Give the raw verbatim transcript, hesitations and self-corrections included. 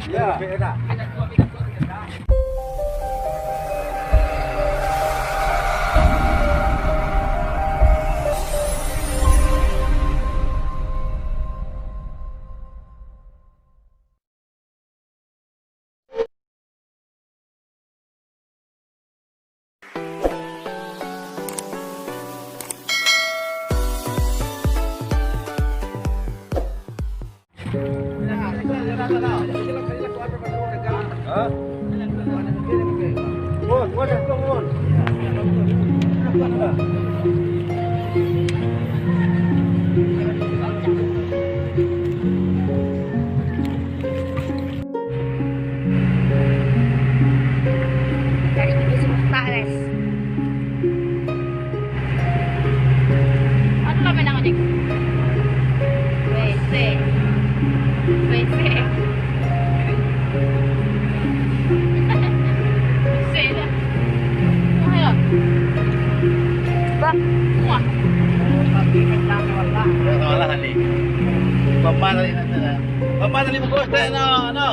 Ya. Cari video sebentar, guys. Aduh lah, menang adik. Wese. Wese. Wese dah. Wah, ya. Bah. Wah. Salah tadi. Bapak tadi nak, nak. Bapak tadi bagus, tak, no, no.